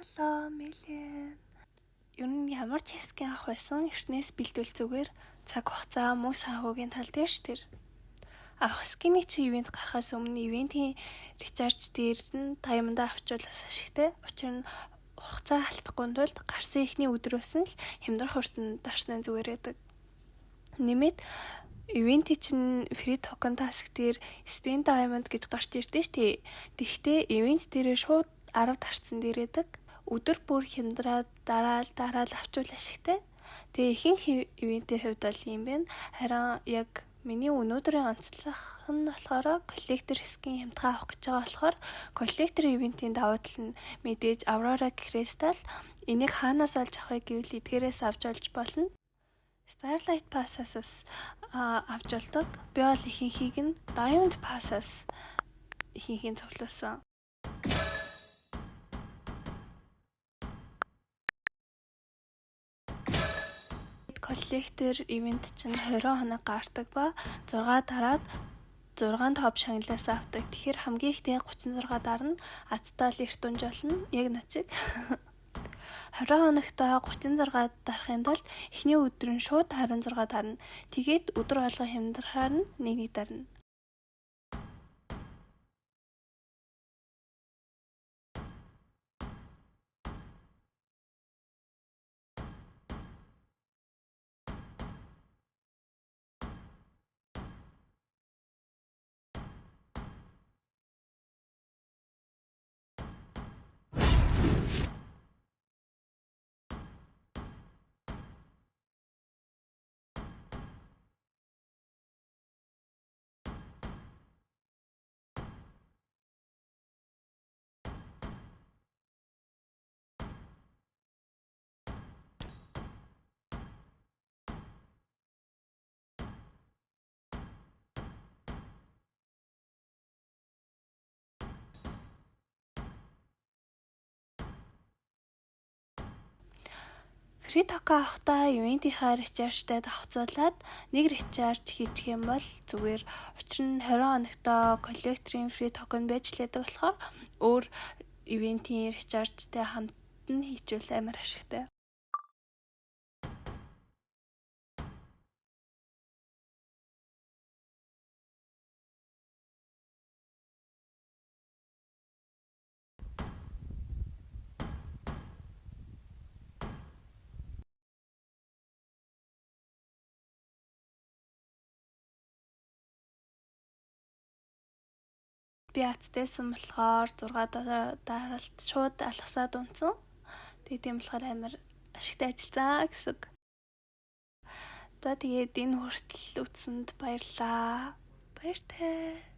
Hello, Million. Ер нь ямар ч skin авах байсан эртнээс бэлтвэл зүгээр, цаг хугацаа, мөнгө санхүүгийн тал дээр ч тэр. Авах skin ий чи event гарахаас өмнө event ийн recharge дээр нь diamond аа авчвал бас ашигтай. Учир нь хугацаа алдахгүй тулд гарсан эхний өдрөөс нь л хямдрах хүртэн дарсны зүгээр байдаг. Нэмээд event чинь free token task дээр spin diamond гэж гарч ирдэ штэ. Тэгвэл event дээрээ шууд 10 дарцсан дээрээдэг. Өдөр бүр хямдраад дараал дараал авчвал ашигтай. Тэгээ ихэнх event ийн хувьд бол юм байна. Харин яг миний өнөөдрийн онцлог нь болохоор collector skin хямдхан авах гэж байгаа болохоор collector event ийн давуу тал нь мэдээж Aurora Crystal, энийг хаанаас олж авах вэ гэвэл эдгээрээс авч олж болно. Starlight Pass-аас авч болдог. Би бол ихэнхийг нь Diamond Pass-аас ихэнхийг цуглуулсан. Collector event чинь 20 хоног гардаг ба 6 дараад 6 топ шагналаас авдаг. Тэгэхээр хамгийн ихтэй 36 дарна. Азтай л эрт унж болно. Яг над шиг. 20 хоногт 36 дарахын тулд эхний өдөр нь шууд 26 дарна. Тэгээд өдөр болго хямдрахаар нь нэг нэг дарна. Free token авахдаа event ийнхаа recharge тай давхцуулаад нэг recharge хийчих юм бол зүгээр. Учир нь 20 хоногтоо collector ын free token байж лээдэг болохоор өөр event ийн recharge тай хамт нь хийчихвэл амар ашигтай. Би азтайсан болохоор 6 даралт шууд алгасаад унтсан. Тэгээ тийм болохоор амар ашигтай ажилласан гэсэн үг. За, тэгээд энэ хүртэл үзсэнд баярлалаа. Баяртай.